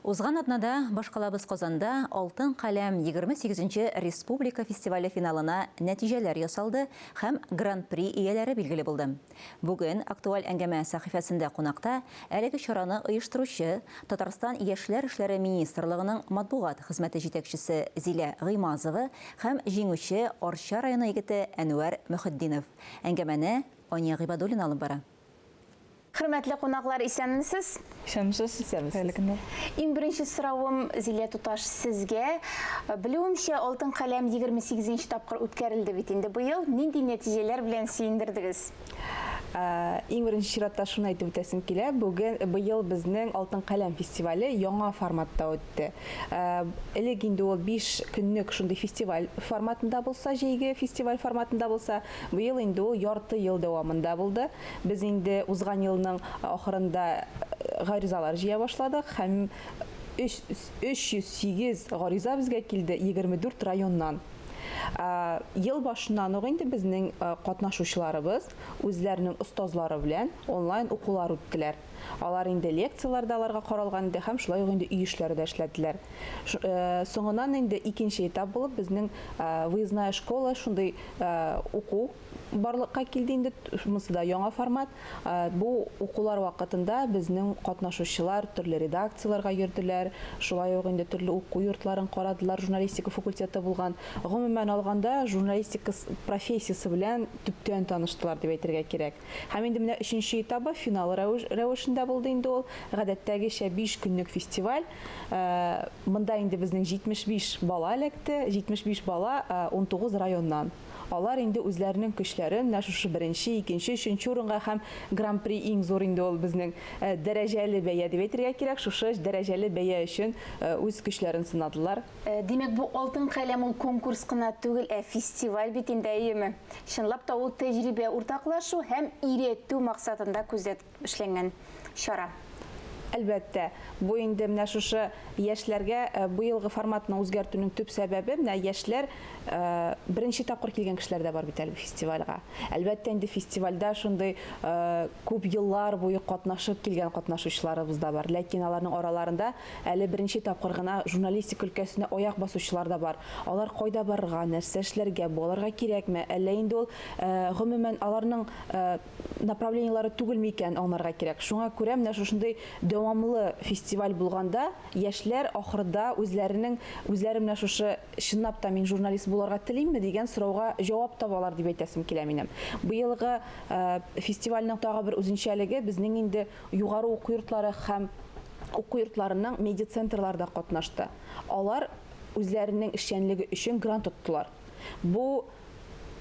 Узган атнада башкалабыз Казанда Алтын каләм 28 нче республика фестивале финалына нәтиҗәләр ясалды һәм Гран-при ияләре билгеле булды. Бүген Актуаль әңгәмә сәхифәсендә кунакта әлеге чараны оештыручы, Татарстан Яшьләр эшләре министрлыгының матбугат хезмәте җитәкчесе Зилә Гыймазова һәм җиңүче Арча районы егете Әнвәр Мөхетдинов. Әңгәмәне Ания Гыйбадуллина алып бара. Хөрмәтле кунаклар, исәнмесез? Исәнмесез. Исәнмесез. Хәерле көннәр. Иң беренче соравым, Зилә туташ, сезгә. Белүемчә, Алтын каләм 28 нче тапкыр үткәрелде бит инде быел. Нинди нәтиҗәләр белән сөендердегез? Иң беренче чиратта шуны әйтеп үтәсем килә, бүген, быел безнең Алтын каләм фестивале яңа форматта үтте. Элек инде ул 5 көнлек шундый фестиваль форматында булса, җәйге фестиваль форматында булса, быел инде ул ярты ел дәвамында булды. Без инде узган елның ахырында гаризалар җыя башладык һәм 308 гариза безгә килде 24 районнан. Ел башыннан ук инде безнең катнашучыларыбыз үзләренең остазлары белән онлайн укулар үттеләр. Алар инде лекцияләр дә аларга каралган иде һәм шулай ук инде өй эшләре дә эшләделәр. Соңыннан инде икенче этап булып безнең выездная школа шундый уку барлыкка килде инде, монысы да яңа формат. Бу укулар вакытында безнең катнашучылар төрле редакцияләргә йөрделәр, шулай ук инде төрле уку йортларын карадылар, журналистика факультеты булган. Гомумән алганда, журналистика профессиясе белән төптән таныштылар дип әйтергә кирәк. Һәм инде менә өченче этабы финал рәвешендә булды инде ул. Гадәттәгечә 5 көнлек фестиваль. Монда инде безнең 75 бала эләкте, 75 бала 19 районнан. Алар инде үзләренең көчләрен менә шушы беренче, икенче, өченче урынга һәм Гран-при иң зур инде ул безнең дәрәҗәле бәя дип әйтергә кирәк, шушы дәрәҗәле бәя өчен үз көчләрен сынадылар. Димәк, бу Алтын каләм ул конкурс кына түгел, ә фестиваль бит инде, әйеме? Чынлап та ул тәҗрибә уртаклашу һәм өйрәтү максатында күздә эшләнгән чара. Әлбәттә, бу инде менә шушы яшьләргә быелгы форматны үзгәртүнең төп сәбәбе, менә яшьләр беренче тапкыр килгән кешеләр дә бар бит әле фестивальгә. Әлбәттә инде фестивальдә шундый күп еллар буе катнашып килгән катнашучыларыбыз да бар. Ләкин аларның араларында әле беренче тапкыр гына журналистика өлкәсенә аяк басучылар да бар. Алар кайда барырга, нәрсә эшләргә, бу аларга кирәкме, әллә инде ул гомумән аларның направлениеләре түгелме икәнен аңларга кирәк. Шуңа күрә менә шушындый дәвамлы фестиваль булганда, яшьләр ахырда үзләренең үзләре менә шушы чынлап та мин журналист буларга телимме дигән сорауга җавап табалар дип әйтәсем килә минем. Быелгы фестивальнең тагы бер үзенчәлеге безнең инде югары уку йортлары һәм уку йортларының медиацентрлары да катнашты. Алар үзләренең эшчәнлеге өчен грант оттылар. Бу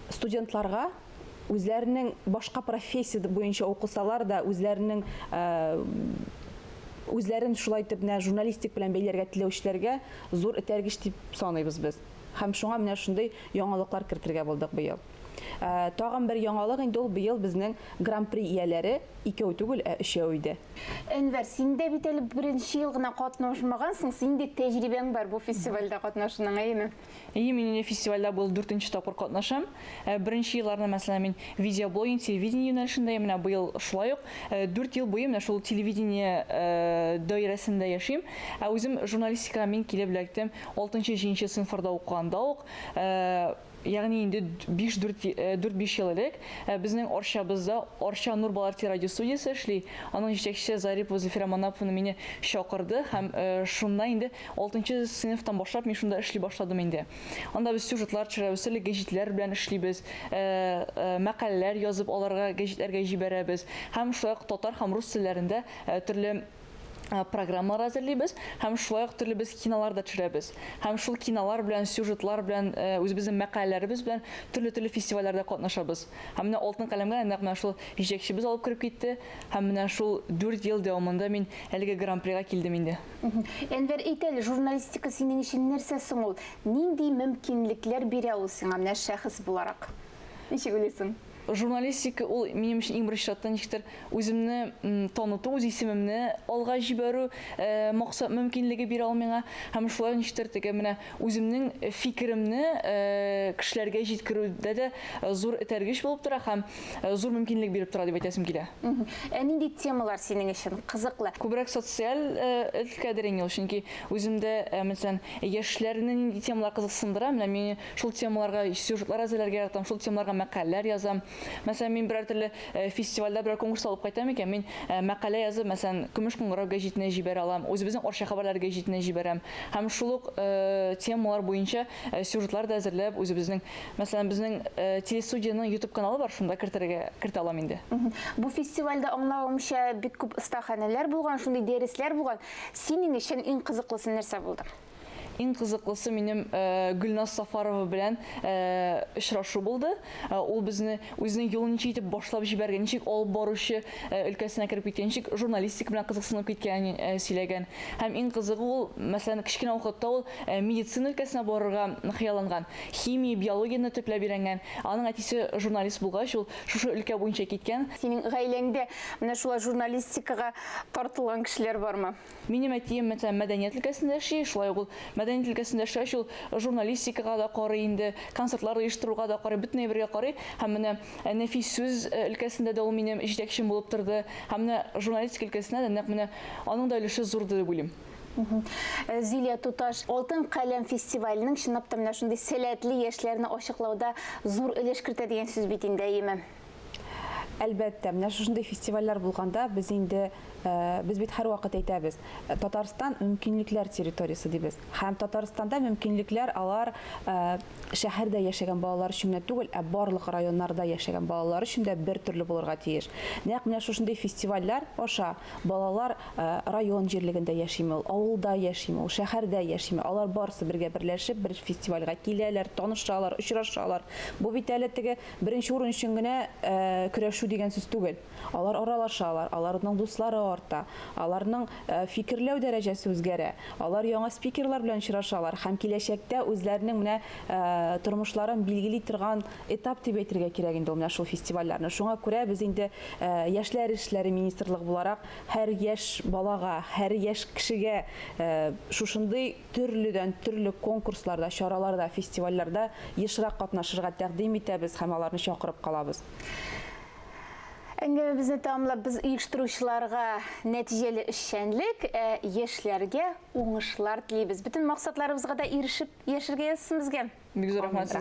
студентларга үзләренең башка профессия буенча укысалар да, үзләренең үзләрен шулай итеп менә журналистик белән бәйләргә теләүчеләргә зур этәргеч дип саныйбыз без. Һәм шуңа менә шундый яңалыклар кертергә булдык быел. Тагын бер яңалык инде ул быел безнең Гран-при ияләре икәү түгел, ә өчәү иде. Әнвәр, син дә бит әле беренче ел гына катнашмагансың, синең дә тәҗрибәң бар бу фестивальдә катнашуның, әйеме? Әйе, мин инде фестивальдә быел дүртенче тапкыр катнашам. Беренче елларны, мәсәлән, мин видеоблогинг, телевидение юнәлешендә, менә быел шулай ук дүрт ел буе менә шул телевидение даирәсендә яшим. Ә үзем журналистикага мин килеп эләктем алтынчы-җиденче сыйныфларда укыганда ук. Ягъни инде биш-дүрт, дүрт-биш ел элек безнең Арчабызда Арча Нур балалар телерадиостудиясе эшли. Аның җитәкчесе Зарипова Зөлфирә Манаповна мине чакырды һәм шунда инде Алтынчы сыйныфтан башлап мин шунда эшли башладым инде. Анда без сюжетлар төшерәбез, төрле гәҗитләр белән эшлибез, мәкаләләр язып аларга гәҗитләргә җибәрәбез. Һәм шулай ук татар һәм рус телләрендә төрле программалар әзерлибез һәм шулай ук төрле без кинолар да төшерәбез. Һәм шул кинолар белән, сюжетлар белән, үзебезнең мәкаләләребез белән төрле-төрле фестивальләрдә катнашабыз. Һәм менә Алтын каләмгә нәкъ менә шул җитәкчебез алып кереп китте. Һәм менә шул дүрт ел дәвамында мин әлеге Гран-прига килдем инде. Әнвәр, әйт әле, журналистика синең өчен нәрсә соң ул? Нинди мөмкинлекләр бирә ул сиңа, менә шәхес буларак? Ничек уйлыйсың? Журналистика ул минем өчен иң беренче чиратта ничектер үземне таныту, үз исемемне алга җибәрү максат мөмкинлеге бирә ул миңа. Һәм шулай ничектер теге менә үземнең фикеремне кешеләргә җиткерүдә дә зур этәргеч булып тора һәм зур мөмкинлек биреп тора дип әйтәсем килә. Ә нинди темалар синең өчен кызыклы? Күбрәк социаль өлкәдер инде ул, чөнки үземдә, мәсәлән, яшьләрне нинди темалар кызыксындыра, менә мин шул темаларга сюжетлар әзерләргә яратам, шул темаларга мәкаләләр язам. Мәсәлән, мин берәр төрле фестивальдә берәр конкурс алып кайтам икән, мин мәкалә язып, мәсәлән, Көмеш кыңгырау гәҗитенә җибәрә алам, үзебезнең Арча хәбәрләре гәҗитенә җибәрәм. Һәм шул ук темалар буенча сюжетлар да әзерләп, үзебезнең, мәсәлән, безнең телестудиянең YouTube каналы бар, шунда кертергә кертә алам инде. Бу фестивальдә, аңлавымча, бик күп остаханәләр булган, шундый дәресләр булган. Синең өчен иң кызыклысы нәрсә булды? Иң кызыклысы минем Гөлназ Сафарова белән очрашу булды. Ул безне үзенең юлын ничек итеп башлап җибәргән, ничек алып баручы өлкәсенә кереп киткән, ничек журналистика белән кызыксынып киткәнен сөйләгән. Һәм иң кызыгы ул, мәсәлән, кечкенә вакытта ул медицина өлкәсенә барырга хыялланган, химия, биологияне төпләп өйрәнгән. Аның әтисе журналист булгач, ул шушы өлкә буенча киткән. Синең гаиләңдә менә шулай журналистикага тартылган кешеләр бармы? Минем әтием, мәсәлән, мәдәният өлкәсендә эшли, шулай ук ул мәдәният өлкәсендә эшләгәч, ул журналистикага да карый инде, концертлар оештыруга да карый, бөтен әйбергә карый. Һәм менә нәфис сүз өлкәсендә дә ул минем җитәкчем булып торды. Һәм менә журналистика өлкәсендә дә нәкъ менә аның да өлеше зурды дип уйлыйм. Зилия туташ, Алтын каләм фестиваленең чынлап та менә шундый сәләтле яшьләрне ачыклауда зур өлеш кертә дигән сүз бит инде, әйеме? Әлбәттә, менә шушындый фестивальләр булганда без инде без бит һәрвакыт әйтәбез, Татарстан мөмкинлекләр территориясе дибез. Һәм Татарстанда мөмкинлекләр алар шәһәрдә яшәгән балалар өчен генә түгел, ә барлык районнарда яшәгән балалар өчен дә бер төрле булырга тиеш. Нәкъ менә шушындый фестивальләр аша балалар район җирлегендә яшиме ул, авылда яшиме ул, шәһәрдә яшиме, алар барысы бергә берләшеп бер фестивальгә киләләр, танышалар, очрашалар. Бу бит әле теге беренче урын өчен генә көрәшү дигән сүз түгел. Алар аралашалар, аларның дуслары арта, аларның фикерләү дәрәҗәсе үзгәрә, алар яңа спикерлар белән очрашалар һәм киләчәктә үзләренең менә тормышларын билгели торган этап дип әйтергә кирәк инде ул менә шул фестивальләрне. Шуңа күрә без инде Яшьләр эшләре министрлыгы буларак һәр яшь балага, һәр яшь кешегә шушындый төрледән төрле конкурсларда, чараларда, фестивальләрдә ешрак катнашырга тәкъдим итәбез һәм аларны чакырып калабыз. Әңгәмәбезне тәмамлап, без оештыручыларга нәтиҗәле эшчәнлек, ә яшьләргә уңышлар телибез. Бөтен максатларыбызга да ирешеп яшәргә язсын безгә. Бик зур рәхмәт.